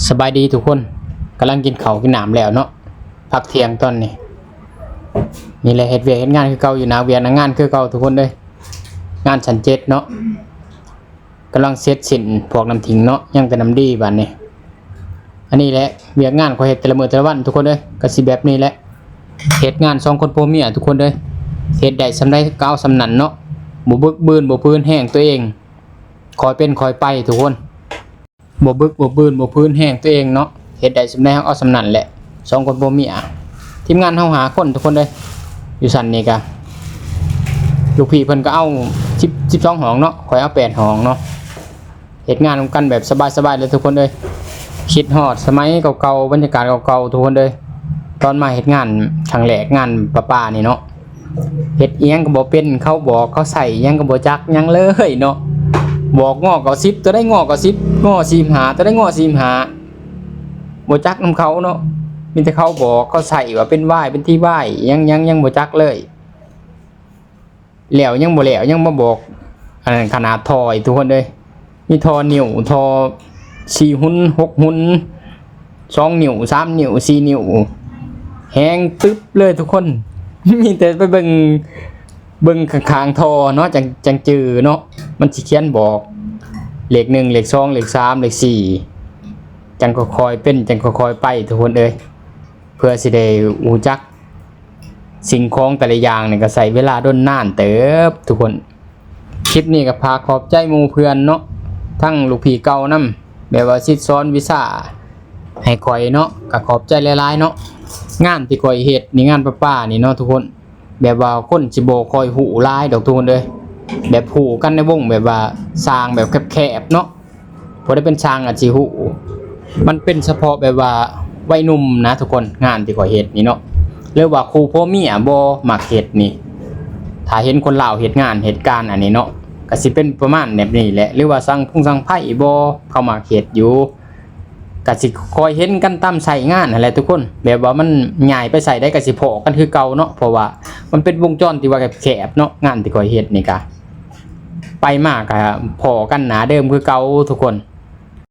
ສະບາຍດີທຸກຄົນ, ກຳລັງກິນເຂົ້າກິນນ້ຳແລ້ວເນາະ, ພັກທ່ຽງຕອນນີ້. ນີ້ແຫຼະ ເຮັດວຽກເຮັດງານຄືເກົ່າ, ຢູ່ໜ້າວຽກໜ້າງານຄືເກົ່າທຸກຄົນເອີຍ. ງານຊັ້ນເຈັດເນາະ, ກຳລັງເສັດສິ້ນພວກນ້ຳຖິ້ມເນາະ, ຍັງແຕ່ນ້ຳດີບາດນີ້. ອັນນີ້ແຫຼະ ວຽກງານຂ້ອຍເຮັດແຕ່ລະມື້ແຕ່ລະວັນທຸກຄົນເອີຍ, ກໍຊິແບບນີ້ແຫຼະ. ເຮັດງານສອງຄົນຜົວເມຍທຸກຄົນເອີຍ, ເຮັດໄດ້ສ່ຳໃດກໍເອົາສ່ຳນັ້ນເນາະ, ບໍ່ບຶກບືນບໍ່ຜືນແຮງຕົວເອງ, ຄ່ອຍເປັນຄ່ອຍໄປທຸກຄົນ. ບໍ່ບຶກບໍ່ບືນບໍ່ຜືນແຮງຕົວເອງເນາະ, ເຮັດໄດ້ສ່ຳໃດເຮົາເອົາສ່ຳນັ້ນແຫຼະ. ສອງຄົນຜົວເມຍ ທີມງານເຮົາຫ້າຄົນທຸກຄົນເອີຍ. ຢູ່ຊັ້ນນີ້ກະ ລູກພີ່ເພິ່ນກໍເອົາສິບ ສິບສອງຫ້ອງເນາະ, ຂ້ອຍເອົາແປດຫ້ອງເນາະ. ເຮັດງານນຳກັນແບບສະບາຍໆເລີຍທຸກຄົນເອີຍ. ຄິດຮອດສະໄໝເກົ່າໆ ບັນຍາກາດເກົ່າໆທຸກຄົນເອີຍ. ຕອນມາເຮັດງານຄັ້ງແລກ ງານປະປານີ້ເນາະ, ເຮັດອີ່ຫຍັງກໍບໍ່ເປັນ, ເຂົາບອກເຂົາໃສ່ຫຍັງກໍບໍ່ຈັກຫຍັງເລີຍເນາະ. ບອກງໍເກົ້າສິບ ຕົວໃດງໍເກົ້າສິບ, ງໍສີ່ສິບຫ້າ ຕົວໃດງໍສີ່ສິບຫ້າ, ບໍ່ຈັກນຳເຂົາເນາະ. ມີແຕ່ເຂົາບອກເຂົາໃສ່ວ່າເປັນວາຍເປັນທີວາຍ ຫຍັງໆ ຍັງບໍ່ຈັກເລີຍ. ແລ້ວຍັງບໍ່ແລ້ວ ຍັງມາບອກ ອັນນັ້ນຂະໜາດທໍ່ອີກທຸກຄົນເອີຍ. ມີທໍ່ນິ້ວ ທໍ່ສີ່ຫຸນ ຫົກຫຸນ, ສອງນິ້ວ ສາມນິ້ວ ສີ່ນິ້ວ, ແຮງຕຶບເລີຍທຸກຄົນ. ມີແຕ່ໄປເບິ່ງ ເບິ່ງຂ້າງໆທໍ່ເນາະ, ຈັ່ງ ຈັ່ງຈື່ເນາະ, ມັນຊິຂຽນບອກເລກໜຶ່ງ ເລກສອງ ເລກສາມ ເລກສີ່, ຈັ່ງຄ່ອຍໆເປັນ ຈັ່ງຄ່ອຍໆໄປທຸກຄົນເອີຍ. ເພື່ອຊິໄດ້ຮູ້ຈັກສິ່ງຂອງແຕ່ລະຢ່າງນີ້ ກໍໃຊ້ເວລາດົນນານເຕີບທຸກຄົນ. ຄລິບນີ້ກໍຝາກຂອບໃຈໝູ່ເພື່ອນເນາະ, ທັງລູກພີ່ເກົ່ານຳ, ແບບວ່າສິດສອນວິຊາໃຫ້ຂ້ອຍເນາະ, ກໍຂອບໃຈຫຼາຍໆເນາະ. ງານທີ່ຂ້ອຍເຮັດນີ້ ງານປະປານີ້ເນາະທຸກຄົນ, ແບບວ່າຄົນຊິບໍ່ຄ່ອຍຮູ້ຫຼາຍດອກທຸກຄົນເອີຍ. ແບບຮູ້ກັນໃນວົງແບບວ່າຊ່າງແບບແຄບໆເນາະ, ຜູ້ໃດເປັນຊ່າງອາດຊິຮູ້. ມັນເປັນສະເພາະແບບວ່າໄວໜຸ່ມນະທຸກຄົນ, ງານທີ່ຂ້ອຍເຮັດນີ້ເນາະ, ຫຼືວ່າຄູ່ຜົວເມຍບໍ່ມັກເຮັດນີ້. ຖ້າເຫັນຄົນລາວເຮັດງານເຮັດການອັນນີ້ເນາະ, ກໍຊິເປັນປະມານແບບນີ້ແຫຼະ. ຫຼືວ່າຊ່າງພົງຊ່າງໄຟບໍ່, ເຂົາມັກເຮັດຢູ່. ກະຊິຄ່ອຍເຫັນກັນຕາມໄຊງານຫັ້ນແຫຼະທຸກຄົນ, ແບບວ່າມັນຍ້າຍໄປໄຊໃດກະຊິພໍ້ກັນຄືເກົ່າເນາະ, ເພາະວ່າມັນເປັນວົງຈອນທີ່ວ່າແຄບໆເນາະ. ງານທີ່ຂ້ອຍເຮັດນີ້ກະ ໄປມາກະພໍ້ກັນໜ້າເດີມຄືເກົ່າທຸກຄົນ.